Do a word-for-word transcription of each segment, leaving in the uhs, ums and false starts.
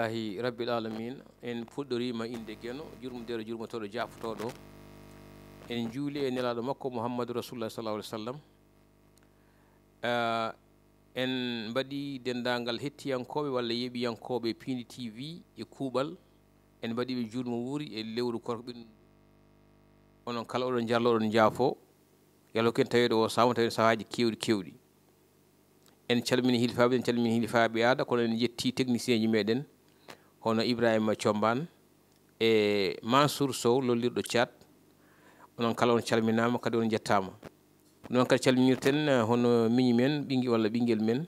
Alhamdulillahi Rabbil Alamin. En puɗɗoriima innde Geno, jurmodiiɗo, jurmotooɗo, jaafotooɗo. En njuuli e Nelaaɗo makko Muhammadu Rasulullah sallallahu alaihi wasallam. Ah, en mbaɗi denndaangal hettiyankooɓe walla yeeɓiyankooɓe Piindi T V e kuuɓal. En mbaɗi ɓe juulmo wuuri e lewru korko ɓin. Onon kala oɗon njarlo, oɗon njaafo. Yalla ko en taweede o saama, tawen sahaaji keewɗi, keewɗi. En calmini hilifaaɓe, en calmini hilifaaɓe aada, kono en njetti technicien ji meɗen, hono Ibrahima Combaan e Mansour Sow, lollirɗo Caat. Onon kala on calminaama, kadi on njettaama. Noon kadi calminirten, eh, hono miñi men, ɓingi-, walla ɓinngel men,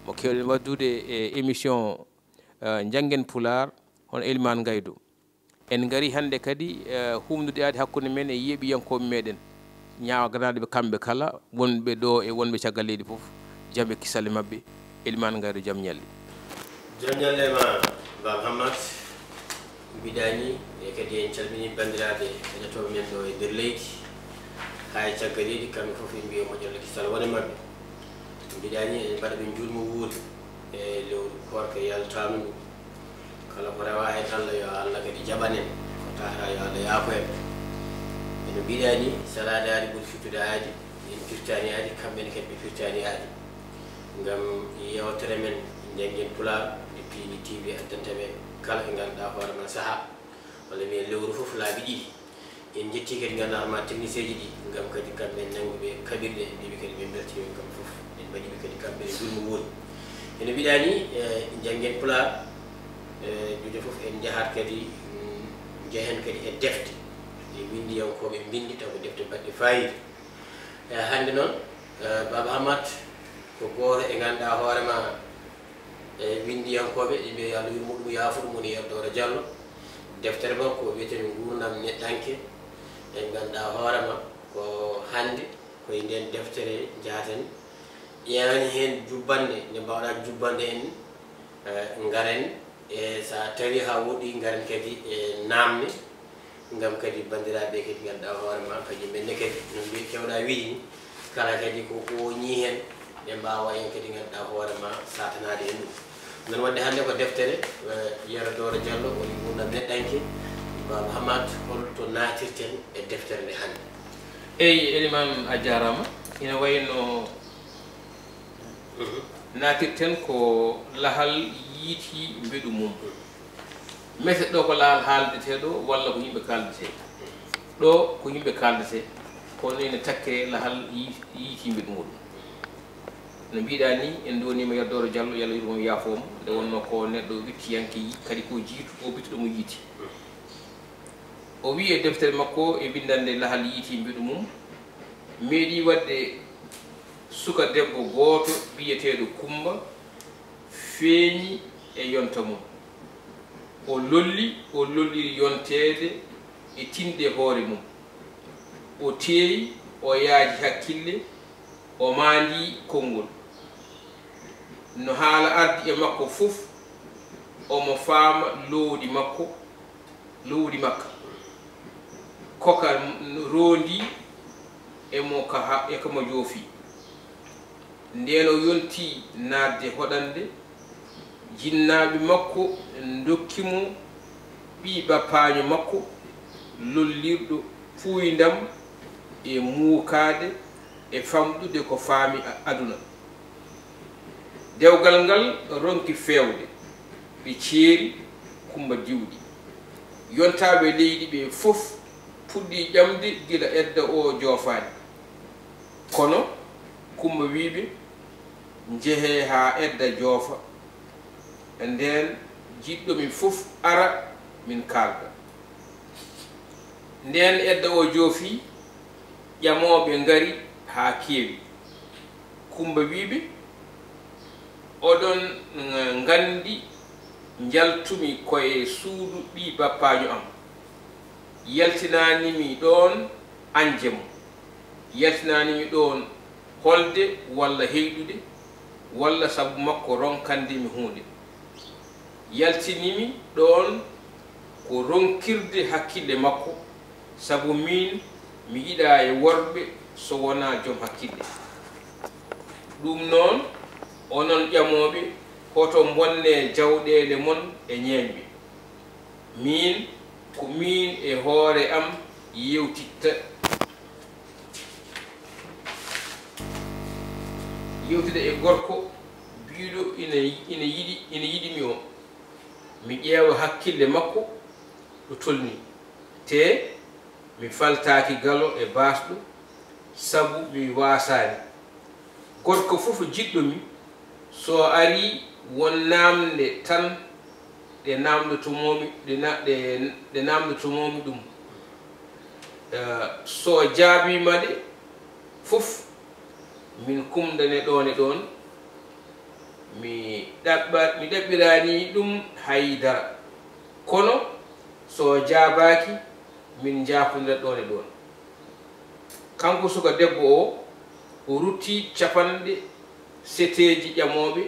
mo keewɗen waddude e émission, eh, Njanngen Pulaar, hono Elimaan Ngaydo. En ngari hannde kadi, eh, humnude aadi hakkunde men e yeeɓiyankooɓe meɗen, ñaaganaaɗo ɓe kamɓe kala, wonɓe ɗo e wonɓe caggal leydi fof, jam e kisal e maɓɓe. Elimaan Ngaydo, jam ñalli. Jam ñalle ma, Ba Muhammad. Mbiɗa ni, e kadi en calmini banndiraaɓe heɗotooɓe men ɗo e nder leydi, haa e caggal leydi, kamɓe fof en mbiyo moƴƴere kisal wone maɓɓe. Mbiɗa ni, en mbaɗa ɓe njuulmo wuuri e lewru koorka yaltaandu ndu. Kala ko rewa heen Allah, yo Allah kadi jaɓan en. Ko tahra, yo Allah yaafo en. Eno mbiɗa ni, salaade aadi ɓuri firtude aadi, en firtaani aadi, kamɓe ne kadi ɓe firtaani aadi. Ngam yeewtere men Njanngen Pulaar, nde Piindi T V addanta ɓe kala ɓe ngannduɗaa hoore ma sahaa, walla mbiyen lewru fof laabi ɗiɗi. En njetti kadi ngannduɗaa hoore ma technicien ji ɗi, ngam kadi kamɓe nannguɓe kaɓirɗe, en mbiɓe kadi min mbeltiima kamɓe fof. En mbaɗiiɓe kadi kamɓe e juulmo wuuri. Eno mbiɗa ni, eh, Njanngen Pulaar, eh, juuɗe fof en njahat kadi, mm, njehen kadi e defte ɗe winndiyankooɓe mbinndi, taw ko defte baɗɗe faayiida. E hannde noon, eh, Baaba Hammat ko gooto e ngannduɗaa hoore ma, e winndiyankooɓe, ɓe mbiya yo Allah yurmo ɗum, yaafo ɗum, woni Yero Dooro Jallo. Deftere makko wiyetee Nguurndam Neɗɗanke. En ngannduɗaa hoore ma ko hannde, ko e nden deftere njahaten, ƴeewen heen jubbannde, nde mbaawɗaa jubbande en, eh, ngaren, e so a tawi haa woɗɗi, ngaren kadi e naamne, ngam kadi banndiraaɓe kadi ngannduɗaa hoore ma, kañum en ne kadi, no mbi-, kewɗaa wiide ni, kala kadi ko, ko ñii heen, ɓe mbaawa heen kadi ngannduɗaa hoore ma, saatanaade heen ɗum. Noon waɗde hannde ko deftere, eh, Yero Dooro Jallo, woni Nguurndam Neɗɗanke. Baaba Hammat, hol to naatirten e deftere nde hannde? Eyi, Elimaan, a jaaraama. Ina wayi no Mhm. Naatirten ko lahal yiiti mbeɗu mum. Mete ɗo ko lahal haaldeteeɗo walla ko yimɓe kaaldetee? Ɗo ko yimɓe kaaldetee, kono ene takkee lahal yi-, yiiti mbeɗu muɗum. No mbiɗa ni, en ndoniima Yero Dooro Jallo, yo Allah yurmo mo, yaafo mo, nde wonno ko neɗɗo wittiyanke yi-, kadi ko jiitu, ko bittuɗo mo yiiti. O wi'i e deftere makko e winndannde lahal yiiti mbeɗu mum, meeɗi waɗde suka debbo gooto biyeteeɗo Kummba feeñi e yonta mum. O lolli, o lolliri yonteede e tinɗe hoore mum. O teeyi, o yaaji hakkille, o maandii konngol. No haala ardi e makko fof, omo faama loowdi makko, loowdi makka. Ko ka roondii e mo ka ha-, e ka mo joofi. Ndeen o yontii naatde hoɗande, jinnaaɓe makko ndokki mo ɓii bappaaño makko lollirɗo puuyndam e muukaade e famɗude ko faami a-, aduna. Dewgal ngal ronki feewde, ɓe ceeri Kummba Diwɗi. Yontaaɓe leydi ɓe fof puɗɗii ƴamde gila edda o joofaani. Kono Kummba wi'i ɓe, "Njehee haa edda joofa, ndeen jiɗɗo mi fof ara min kaalda." Ndeen edda o joofi, ƴamooɓe ngari haa keewi. Kummba wi'i ɓe, "Oɗon nganndi njaltumi ko e suudu ɓii bappaajo am. Yaltinaani mi ɗoon anje mo. Yaltinaani mi ɗoon holde walla heyɗude, walla sabu makko ronkande mi huunde. Yaltini mi ɗoon ko ronkirde hakkille makko, sabu miin mi yiɗaa e worɓe so wonaa jom hakkille. Ɗum noon, onon ƴamooɓe, Hoto mbonne jawɗeele mon e ñeeñɓe. Miin, ko miin e hoore am yewtitta, yewtida e gorko biyɗo ina, ina yiɗi, ina yiɗi mi o. Mi ƴeewa hakkille makko ɗo tolni, te mi faltaaki galo e baasɗo, sabu mi waasaani. Gorko fof jiɗɗo mi, so arii, won naamnde tan ɗe naamndotomoo-mi, ɗe na-, ɗe, ɗe naamndotomoo-mi ɗum. Eh, so jaabiima ɗe fof, min kumndane ɗoon e ɗoon, mi ɗaɓɓa-, mi ɗaɓɓiraani ɗum hay dara. Kono so jaabaaki, min njaafondira ɗoon e ɗoon. Kanko suka debbo o, o rutti capanɗe seteeji ƴamooɓe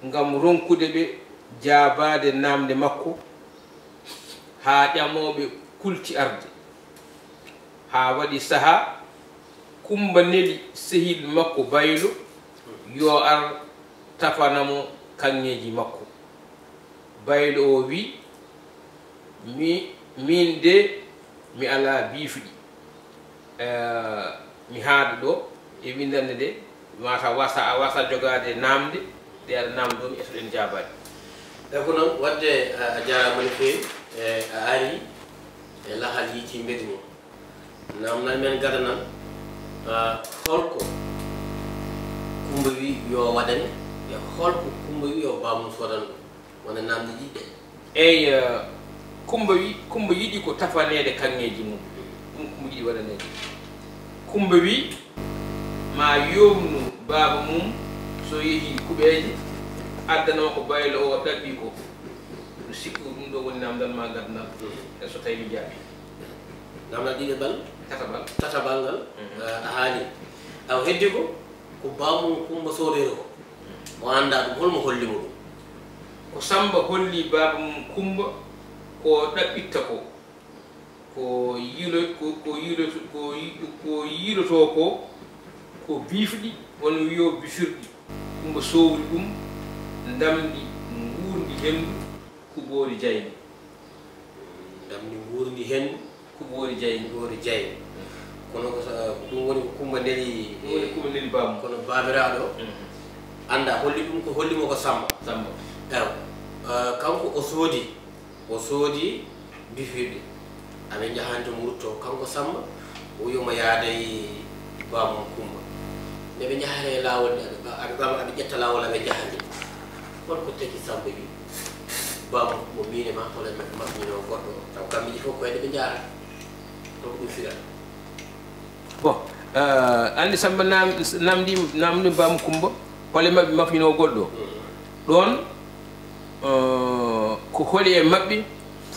ngam ronkude ɓe jaabaade naamnde makko, haa ƴamooɓe kulti arde. Haa waɗi sahaa, Kummba neli sehil makko Baylo yo ar tafana mo kaŋŋeeji makko. Baylo o wi, mi, miin de, mi alaa biifɗi. Eh, mi haada ɗo e winndannde nde, mataw wasa, a wasa jogaade naamnde, ɗe aɗa naamndoo mi, eso ɗen jaabaade. E ko noon, waɗde a, a jaaraama no feewi, e a ari e lahal yiiti mbeɗu mo. Naamnal men gadanal, a, holko Kummba wi yo waɗane, e holko Kummba wi yo baamum soodano ɗum? Wona naamne ɗiɗi ɗe. Eey, eh, Kummba wi-, Kummba yiɗi ko tafaneede kaŋŋeeji mum. Ɗum Kummba yiɗi waɗaneede. Kummba wi, ma yomnu baaba mum so yehii kuɓeeje, addanoo ko Baylo o ɗaɓɓi ko. Miɗo sikki ko ɗum ɗo woni naamndal ma gadanal. E so tawi mi jaabii. Naamnal ɗiɗaɓal? Tataɓal. Tataɓal ngal, mhm, eh, a haali. Awa heddi ko, ko baamum Kummba soodori ko. O anndaa ɗum, holmo holli mo ɗum? Ko Sammba holli baaba mum Kummba ko ɗaɓɓitta ko. Ko yiilo-, ko, ko yiiloto-, ko yi-, ko yiilotoo ko, ko biifɗi, won wiyo bifirɗi. Kummba soowri ɗum, ndamndi nguurndi henndu, kuɓoori jayndi. Ndamndi nguurndi henndu, kuɓoori jayndi. Kuɓoori jayndi. Kono ko sa-, ko ɗum woni ko Kummba neli. Ɗum woni Kummba neli baamum. Kono baabiraaɗo, mhm, anndaa holli ɗum, ko holli mo ko Sammba. Sammba. Ewa. Eh, kanko o soodi, o soodi bifirɗe. Aɓe njahani to mo rutto, kanko Sammba, o wi omo yaada e baamum Kummba. Nde ɓe njahata e laawol, nde aɓe, aɓe ɓama, aɓe ƴetta laawol, aɓe njaha nde. Holko tagi Sammba wi? Baamum Kummba miin e ma, hol e maɓɓe mafninoo goɗɗo? Taw kamɓe ɗiɗi fof ko e ɗe ɓe njahata. Holko ɗum firata? Bon, eh, anndi Sammba naam-, naamndii, naamndii baamum Kummba, hol e maɓɓe mafninoo goɗɗo? Mm. Ɗoon, eh, ko holi e maɓɓe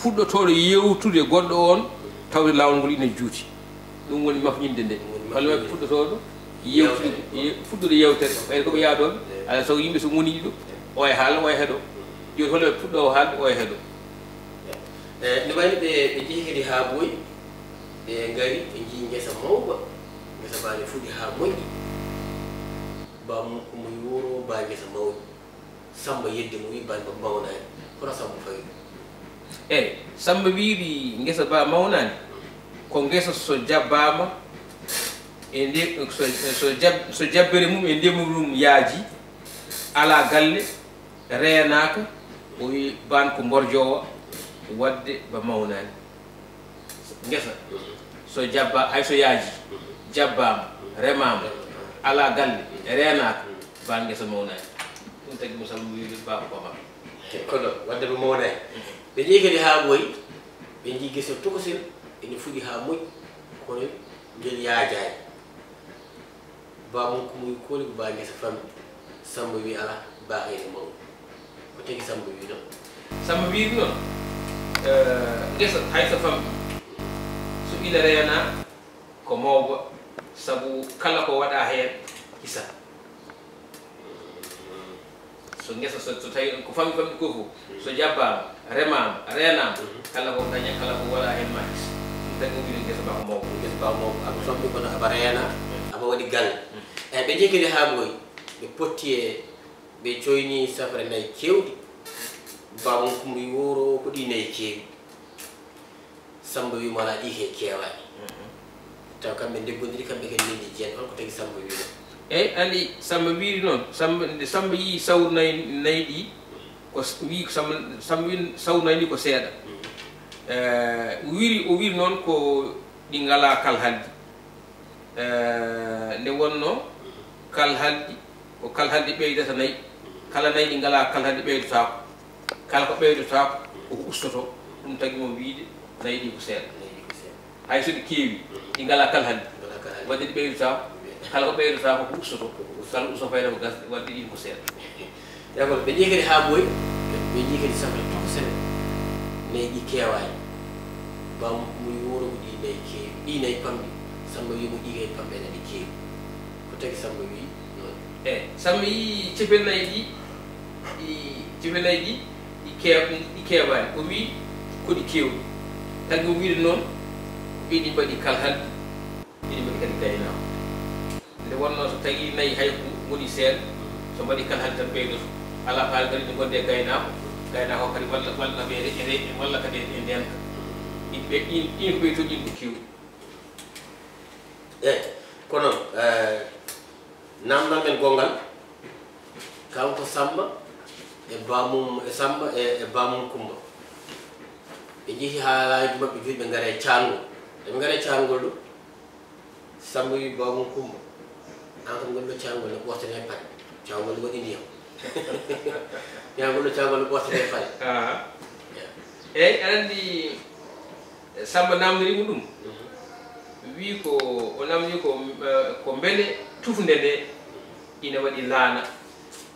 fuɗɗotooɗo yeewtude goɗɗo oon, tawde laawol ngol ina juuti. Ɗum woni mafñinde nde. Ɗum woni mafñinde. Holi e maɓɓe fuɗɗotooɗo yeewtude, yeewtere, ye-, fuɗɗude yeewtere. Ɓayde ko ɓe yaadooɓe, alaa sago yimɓe so ngonii ɗiɗo, o e haala, o e heɗo. Jooni holi e maɓɓe fuɗɗoowo haalde, o e heɗo. Eh, ne wayno ɓe, ɓe njehi kadi haa ɓooyi, ɓe ngari, ɓe njii ngesa mawba, ngesa baa ne fuɗi haa moƴƴi. Baamum Kummba yuuro baa ngesa mawni. Sammba yeddi mo, wi baa mawnaani. Kono Sammba fawi ɗum. Eey, Sammba wiiri ngesa baa mawnaani. Ko ngesa so jabbaama, e nde-, so, so jab-, so jabbere mum e ndemri mum yaaji, alaa galle, reenaaka, o wi baan ko mborjoowa, waɗde ba mawnaani. Ngesa, so jabba-, hay so yaaji, jabbaama, remaama, alaa galle, reenaaka, baa ngesa mawnaani. Ɗum tagi mo Sammba wiide baa ko bama. Kono waɗde ba mawnaani. Ɓe njehi kadi haa ɓooyi, ɓe njii ngesa tokosel, ene fuɗi haa moƴƴi, kono ngel yaajaani. Baamum Kummba wi kooli ko baa ngesa famɗi. Sammba wi alaa, baa kay ne mawɗo. Ko tagi Sammba wi noon? Sammba wiiri noon, eh, ngesa hay so famɗi, so ina reenaa ko mawba, sabu kala ko waɗaa heen hisan. So ngesa, so, so tawi ko famɗi, famɗi ko fof, so jabbaama, remaama, reenaama, kala ko daña, kala ko waɗa heen ma his. Ɗum tagi o wiide ngesa baa ko mawba. Ngesa baa ko mawba, aɓa famɗi kono aɓa reena, aɓa waɗi galle. Eyi, ɓe njehi kadi haa ɓooyi, ɓe potti e Ɓe coyni safre nayi keewɗi. Baabam Kumba wi wowro o ko ɗi nayi keewi. Samba wi mo alaa, ɗi kay keewaani. Taw kamɓe ndeggondiri, kamɓe kadi ndenndi jeen. Hol ko tagi Samba wi noon? Eyi, anndi Samba wiiri noon. Samba, nde Samba yii sawru nayi, nayi ɗi, ko s-, wi ko Samba, Samba wi sawru nayi ɗi ko seeɗa. Eh, o wiiri, o wiiri noon ko ɗi ngalaa kalhaldi. Eh, nde wonnoo kalhaldi, ko kalhaldi ɓeydata nayi. Kala nayi ɗi ngalaa kalhaldi ɓeydotaako. Kala ko ɓeydotaako, ko ko ustotoo. Ɗum tagi mo wiyde nayi ɗi ko seeɗa. Hay so ɗi keewi, ɗi ngalaa kalhaldi. Ngalaa kalhaldi. Wadde ɗi ɓeydotaako. Kala ko ɓeydotaako, ko ustotoo. Kala ko ustotoo fayda ko gasde, wadde ɗin ko seeɗa. D'accord, ɓe ƴeewi kadi haa ɓooyi, ɓe ƴeewi kadi safre tokosere. Nayi ɗi keewaani. Baabam Kumba wi wowro ko ɗi nayi keewi, ɗi nayi pamɗi. Samba wi mo ɗi kay pamɗi, ene ɗi keewi. Ko tagi Samba wi noon? Eyi, Samba yii ceppel nayi ɗi, ɗi, ceppel nayi ɗi, ɗi keew-, ɗi keewaani. O wi ko ɗi keewɗi. Tagi mo wiide noon, ko ɗi mbaɗi kalhaldi, ɗi mbaɗi kadi gaynaako. Nde wonnoo so tawii nayi hay ko ngoni seeɗa, so mbaɗi kalhaldi tan ɓeydoto. Alaa faale kadi nde ngonde e gaynaako, gaynaako kadi walla, walla ɓe re-, re-, walla kadi e ndeenka. Ɗin ɓe, ɗin, ɗin ko ɓe toon, ɗin ko keewɗi. Eyi, kono, eh, naamndal men gonngal, kanko Samba e baamum, e Samba e, e baamum Kumba. Ɓe njehi haa laabi maɓɓe joyi, ɓe ngari e caangol. Nde ɓe ngari e caangol ɗo, Samba wi baamum Kumba, "Aan kam ngol ɗo caangol ne ɓoostane paɗe. Caangol ne waɗi ndiyam." Caangol ɗo, caangol ne ɓoostane paɗe. Aha. Eyi, aɗa anndi, Samba naamndiri mo ɗum. Mhm. Wi ko, o naamndiri ko, eh, ko mbele tufnde nde ina waɗi laana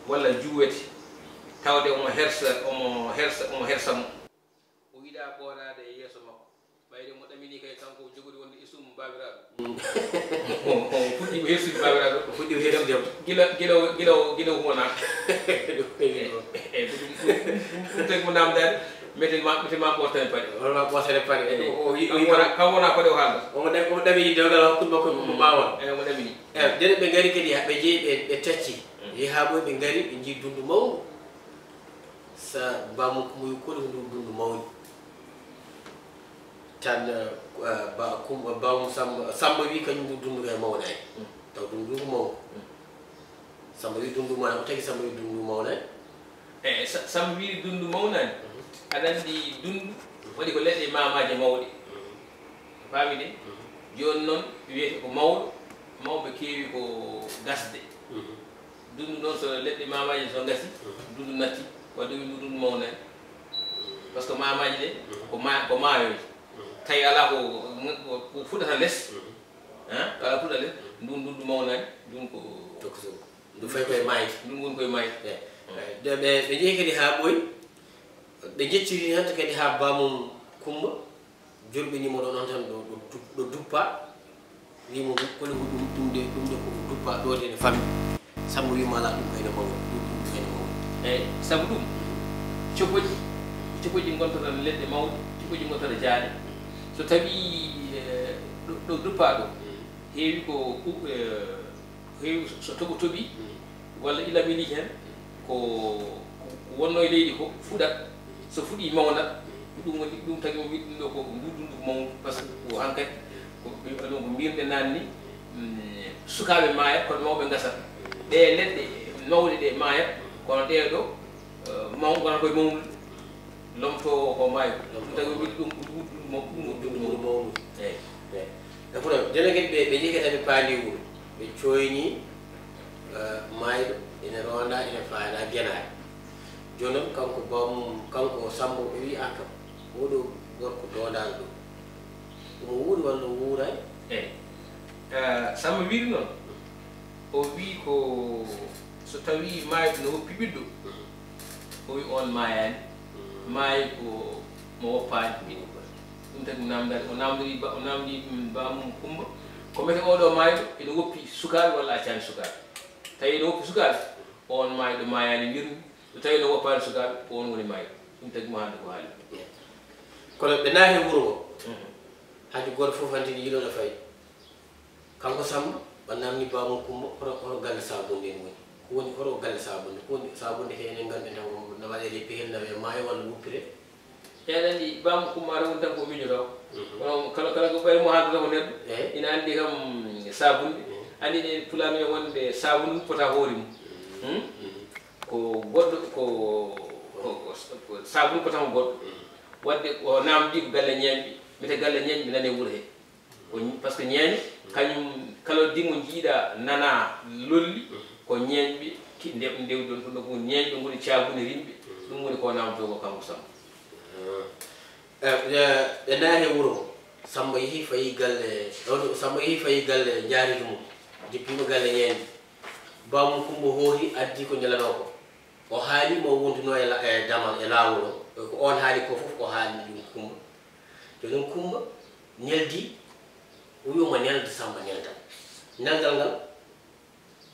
walla juwete, tawde omo hersa, omo hersa, omo hersa mo. O yiɗaa ɓooraade e yeeso makko. Ɓayde mo ɗaminii kay, kanko o jogori wonde e suumu baabiraaɗo. Mm. O, o fuɗɗiima hersude baabiraaɗo. O fuɗɗiima hersude mo. Gila, gila, gila, gila o wona. Ɗum ko ɗum, ɗum, ɗum, ɗum tagi mo naamndaade, meten ma, meten ma ɓoostane paɗe. Wona ɓoostane paɗe. Eyi. O, o, o, kanko wona, kanko wona paɗe o haalda. Omo ɗa-, omo ɗaminii dewgal hakkunde makko e mo, mo ɓaawo. Eyi, omo ɗaminii. Eyi, ndeen ɓe ngari kadi, ɓe njehi, ɓe, ɓe tacci. Mm. Yehi haa ɓooyi, ɓe ngari, ɓe njehi dunndu mawndu. Sa baamum Kumba wi, "Koli ko ndu dunndu mawni?" Tan, eh, ba-, Kumba, baamum Samba, Samba wi kañum ndu dunndu kay mawnaani. Mm. Taw dunndu ndu ko mawndu. Mm. Samba wi dunndu mawnaani. Ko tagi Samba wi dunndu mawnaani? Eyi, Sa-, Samba wi dunndu mawnaani. Mhm. Aɗa anndi dunndu waɗi ko leɗɗe maamaaje mawɗe. Mhm. Faami de? Mhm. Jooni noon wiyete ko mawɗo, mawɓe keewi ko gasde. Mhm. Dunndu noon, so leɗɗe maamaaji so ngasi, mhm, dunndu natti, wadde wi ndu dunndu mawnaani. Mhm. Par ce que maamaaji ɗe, mhm, ko ma-, ko maayooji. Mhm. Tawi alaa ko, ko, ko fuɗata les, mhm, hein? Alaa fuɗata les, mhm, ndun dunndu mawnaani, ndun ko tokosoo. Ndu fayi koye maayde. Ndun woni koye maayde. Eyi. Mhm. Eyi, de ɓe, ɓe njehi kadi haa ɓooyi, ɓe njecciri heen kadi haa baamum Kumba. Jurɓinii mo ɗo noon tan, ɗo, ɗo du-, ɗo duppaa. Wii mo, "Koli ko ɗum, ɗum de, ɗum de ko duppaa ɗo de ne famɗi." Samba wii mo, "Alaa, ɗum kay ne mawni, ɗum, ɗum kay ne mawni." Eyi, sabu ɗum, copoƴƴi, copoƴƴi ngonta tan leɗɗe mawɗe, copoƴƴi ngonta tan jaaɗe. So tawii, eh, ɗo, ɗo duppaa ɗo, heewi ko, eh, heewi so toɓo toɓii, mm, walla ila milii heen, mm, ko, ko wonnoo e leydi ko fuɗat, mm, so fuɗii mawnat, mm, ko ɗum woni, ɗum tagi o wiɗi ɗum ɗo ko ndu dunndu ko mawndu, par ce que ko hankadi, ko, ɗum ko mbiyruɗen naane ni, mm, sukaaɓe maayat, kono mawɓe ngasat. Mm. Ɗee leɗɗe mawɗe ɗe maayat, kono ɗee ɗo, eh, maw-, wonata koye mawnude. Lomto o maayo. Lomto. Ɗum tagi o wiɗi ɗum, ɗum, ɗum, ɗum, ɗum, ɗum, ɗum, ɗum. Eyi. Eyi. E kono, jooni kadi ɓe, ɓe njii kadi ɓe paandi wuro. Ɓe cooyni, eh, maayɗo, ene roonda, ene faanda genaade. Jooni noon, kanko baamum, kanko Samba, o wii, "Ah, kam, oo ɗoo gorko doondaaɗo ɗoo, omo wuuri walla o wuuraani?" Eyi. Eh, Samba wiiri noon, o wii ko so tawii maayɗo no woppi ɓiɗɗo, o wii oon maayaani, maayi ko mo woppaani. Ɗum tagi o naamndaade, o naamndori ba-, o naamndii, mm, baamum Kumba. Ko mbete oo ɗoo maayɗo ene woppi sukaaɓe walla accaani sukaaɓe? Tawi ene woppi sukaaɓe, oon maayɗo maayaani wirni. So tawii no woppaani sukaaɓe, ko oon woni maayɗo. Ɗum tagi mo haalde ko haali. Kono ɓe naati e wuro ngo. Mhm. Haaju gooto fof hantini yiɗooɗo fayi. Kanko Samba, o naamni baamum Kumba, hoto, hoto galle Saabu ndeen woni? Ko woni hoto galle sabunde? Ko woni sabunde? Ke enen nganndi tan ko no waɗe leppi heen, nawe maayo walla wuppire. Eɗen anndi baamu kummaare woni tan ko miijo taw. Kono kala kala ko ɓay mo haalata ko neɗɗo, ina anndi kam sabunde. Anndi ne pulaar ne wonde sabunde pota hoore mum. Ko goɗɗo ko, ko, ko, ko sabunde pota mo goɗɗo. Waɗde o namdi ko galle ñeeñɓe, mbiyete galle ñeeñɓe nane wuro he. Ko ñ-, parce que ñeeño, kañum kala dimo jiiɗa nana lolli, ko ñeeñɓe ki-, nde-, ndewdi ɗon, ɗum ɗo ko ñeeñɓe ngoni caagundirinɓe, ɗum woni ko namdotoo ko kanko Samba. Eh, eh, ɓe naati e wuro ngo. Samba yehi fayi galle, ɗon Samba yehi fayi galle njaarigi mum, jippiima galle ñeeñɓe. Baamu Kumba hooti, addi ko ñalanoo ko. O haali mo wonduno e la-, e damal e laawol o. Ko oon haali ko fof, o haali ɗum Kumba. Jooni noon Kumba neldi, o wi omo nelda Samba neldal. Neldal ngal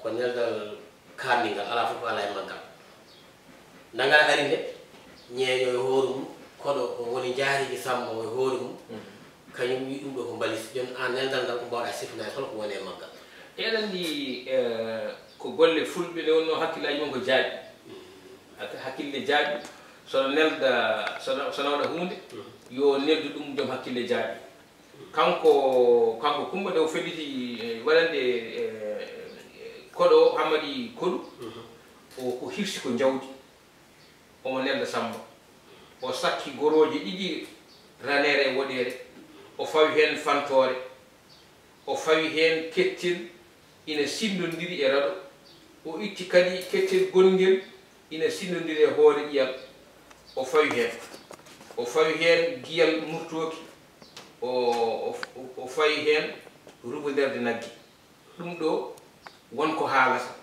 ko neldal kaanɗingal, alaa fof ko alaa e maggal. Nde ngal ari nde, ñeeño e hoore mum, koɗo o woni njaarigi Samba o e hoore mum, kañum wi ɗum ɗo ko mbalis. Jooni aan neldal ngal ko mbaawɗaa sifanaade, hol ko woni e maggal? Eɗen anndi, eh, ko golle fulɓe nde wonnoo hakkillaaji mum ko jaaɓi. Hak-, hakkille jaaɓi, so no nelda, so no, so no waɗa huunde, yo neldu ɗum joom hakkille jaaɓi. Kanko, kanko Kumba nde o felliti, eh, waɗande, eh, koɗo o Hammadi Koɗu, o, o hirsi ko jawdi. Omo nelda Samba. O sakki gorooje ɗiɗi, raneere e woɗeere. O fawi heen fantoore. O fawi heen kettel ina sinndondiri e raɗo. O itti kadi kettel gonngel ina sinndondiri e hoore ƴiyal. O fawi heen. O fawi heen giyal murtooki. O, o, o fawi heen rubonderde nagge. Ɗum ɗo won ko haalata.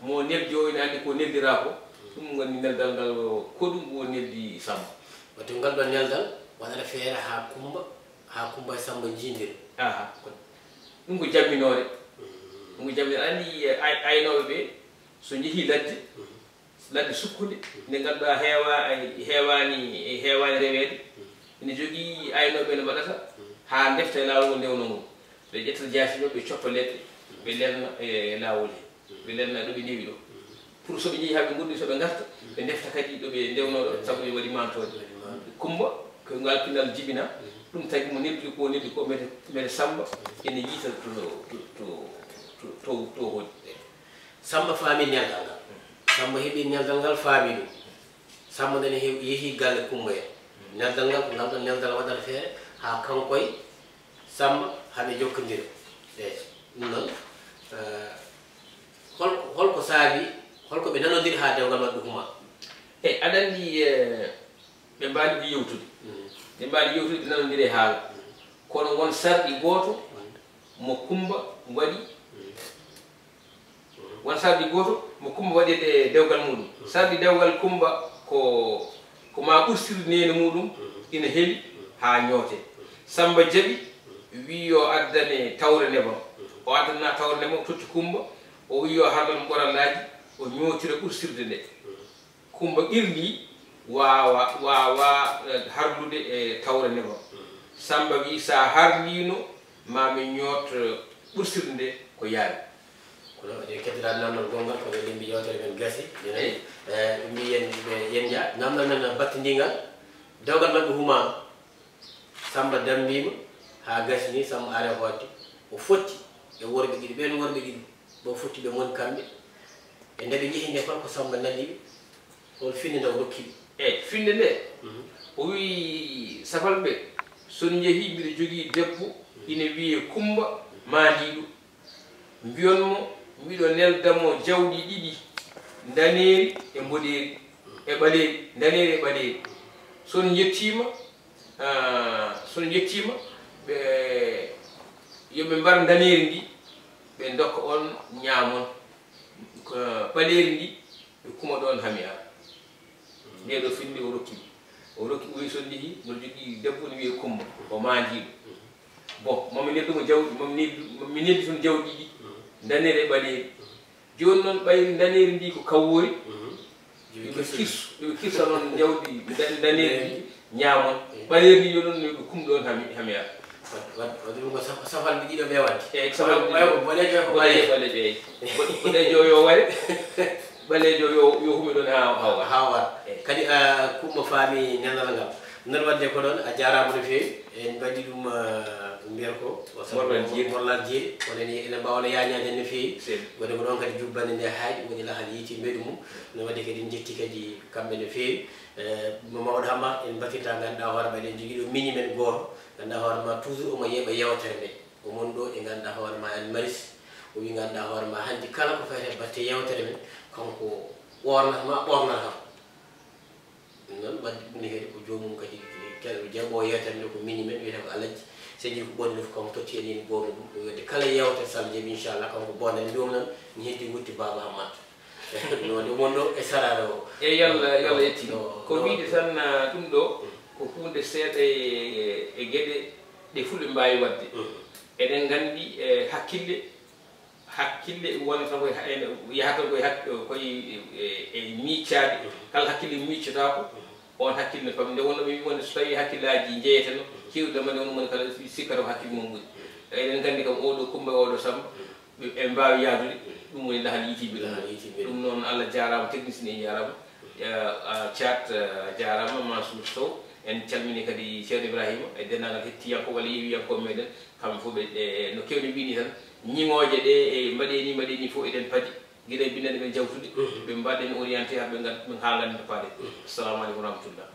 Mo neldi o ina anndi ko neldiraa ko. Ɗum woni neldal ngal ko ɗum o neldi Samba. Waɗde ngal ɗo neldal waɗata feere haa Kumba, haa Kumba e Samba njiindira. Aha. Ko, ɗum ko jamminoore. Ɗum ko jamminoore. Anndi ay-, aynooɓe ɓe so njehii ladde, ladde sukkunde, nde ngannduɗaa heewa-, heewaani, heewaani reweede, ina jogii aynooɓe no mbaɗata haa ndefta e laawol ngol, ndewna ngol. Ɓe ƴetta jaasi ɗo, ɓe coppa leɗɗe, ɓe lelna e laawol he. Ɓe lelna ɗo ɓe ndewi ɗo. Pour so ɓe njehii haa ɓe ngoɗɗi, so ɓe ngarta, ɓe ndefta kadi ɗo ɓe ndewnoo ɗo, sabu ɓe waɗi maantooje. Kumba, ko ngal pinal jibina, ɗum tagi mo neldi ko, neldi ko, mbete, mbete Samba, ene yiita to, to, to, to, to, to hoɗi. Samba faami neldal ngal. Samba heɓi neldal ngal, faami ɗum. Samba nani hew-, yehi galle Kumba en. Neldal ngal ko ngal ɗon neldal waɗata feere haa kanko e Samba haa ɓe njokkondira. Eey, ɗum noon, eh, hol-, hol ko saabi, hol ko ɓe nanondiri haa dewgal maɓɓe huma? Eey, aɗa anndi, eh, ɓe mbaali ko yewtude. Ɓe mbaali yewtude, ɓe nanondiri e haala. Kono won sarɗi gooto mo Kumba waɗi. Won sarɗi gooto mo Kumba waɗi e dewgal muɗum. Sarɗi dewgal Kumba ko, ko ma ɓursirde neene muɗum ina heli haa ñoote. Samba jaɓi, wi yo addane tawre nebam. O addana tawre nebam, totti Kumba. O wi yo harlan ɓorallaaji, o ñootira ɓursirde nde. Kumba qirli waawa, waawa, eh, harlude e tawre nebam. Samba wi sa harliino, ma mi ñoot, eh, ɓursirde nde ko yaari. Kono eɗen keddora namdal gonngal, kono eɗen mbi yewtere men gasi. Eey. Eh, mbi yen, ɓe, yen nja-, namdal men battindingal. Dewgal maɓɓe humaama. Samba dammbiima haa gasi ni, Samba ari hootde. O fotti e worɓe ɗiɗi. Ɓeen worɓe ɗiɗi, ɓe o fotti ɓe moni kamɓe. E nde ɓe njehi nde, hol ko Samba nalli ɓe? Hol finde nde o rokki ɓe? Eey, finde nde, o wi, safalɓe, so on njehii, mbiɗa jogii debbo, ina wiyee Kumba Maandiiɗo. Mbiyon mo, miɗo nelda mo jawɗi ɗiɗi, ndaneeri e mboɗeeri, e ɓaleeri, ndaneeri e ɓaleeri. So on njettiima, ah, so on njettiima, ɓe, yo ɓe mbar ndaneeri ndi, ɓe ndokka on, ñaamon. Ko ɓaleeri ndi, ɓe kuma ɗoon hami ar. Ndee ɗoo finde o rokki mi. O rokki, o wi so on njehii, mboɗo jogii debbo ene wiyee Kumba, o maandiiɗo. Bon, mami neldu mo jawɗi, mami neldu, mami neldi toon jawɗi ɗiɗi, ndaneeri e ɓaleeri. Jooni noon, ɓay ndaneeri ndi ko kawoori, yo ɓe kirsu, yo ɓe kirsa noon jawɗi nda-, ndaneeri ndi, ñaamon. Ɓaleeri ndi, yo ɗon, yo ɓe kum ɗoon hami, hami ar. Waɗi ɗum ko safalɓe ɗiɗo ɓe waɗde. Eyi, safalɓe ɗiɗo. Ɓaleejo e ko ɓaleejo. Ɓaleejo, eyi. Boɗeejo yo ware, ɓaleejo yo hume ɗon haa hawa. Hawa. Eyi. Kadi Kumba faami nelal ngal. Noon waɗde ko ɗoon, a jaaraama no feewi. En mbaɗi ɗum, mbiyata ko morlal jeeri. Morlal jeeri. Kono ni ene mbaawa no yaañaade no feewi. Waɗde ko ɗoon kadi jubbannde nde haaɗi, woni lahal yiiti mbeɗu mum. No waɗde kadi en njetti kadi kamɓe no feewi. Mawɗo Hamma, en mbattinta ngannduɗaa hoore ma, eɗen njogii ɗo miñi men gooto. Ngannduɗaa hoore ma toujours omo yeeɓa yeewtere nde. O mon ɗo e ngannduɗaa hoore ma El Maris. O wi ngannduɗaa hoore ma hanti kala ko fayte batte yeewtere men, kanko ɓoornata ma, ɓoornata kam. Ɗum noon waɗde ɗum ne kadi ko joomum kadi jaɓo yeewtere nde ko miñi men wiyata ko Alhaji. Señi ko ɓoorni fof kanko totti en heen goonga ɗum. Ɗum waɗde kala yeewtere so Allah jaɓi inchallah kanko bonde en mbiwam noon mi heddi wutti Baaba Hammat. Noon wonɗo e sarare o. E yalla yalla yetti. Ko wiide tan ɗum ɗo ko huunde seeɗa e geɗe ɗe fulɓe mbaawi waɗde. Eɗen nganndi hakkille hakkille wonata koye yahata koye koye e miiccaade kala hakkille miiccotaako. On hakkille ne fami nde wonno ɓe wi wonde so tawi hakkillaaji njeeyateno keewɗi dama nde wonno moni kala sikkata ko hakkille mum ɓuri. Eɗen nganndi kam oɗo Kumba oɗo Samba ɓe mbaawi yaadude. Ɗum woni lahal yiiti bila ɗum noon Allah jaaraama technicien en jaaraama. Caat jaaraama Mansour Sow. En calmini kadi ceerno Ibrahima e denndaangal hettiyanko walla yeewiyanko meɗen. Kamɓe fof ɓe no kewni mbini tan ñiŋooje ɗe e mbaɗeni mbaɗeni fof eɗen padi gila e bindande ɓe jawtude ɓe mbaɗen orienté haa ɓe haa nganndi to paaɗe. Assalamu aleykum wa rahmatullah.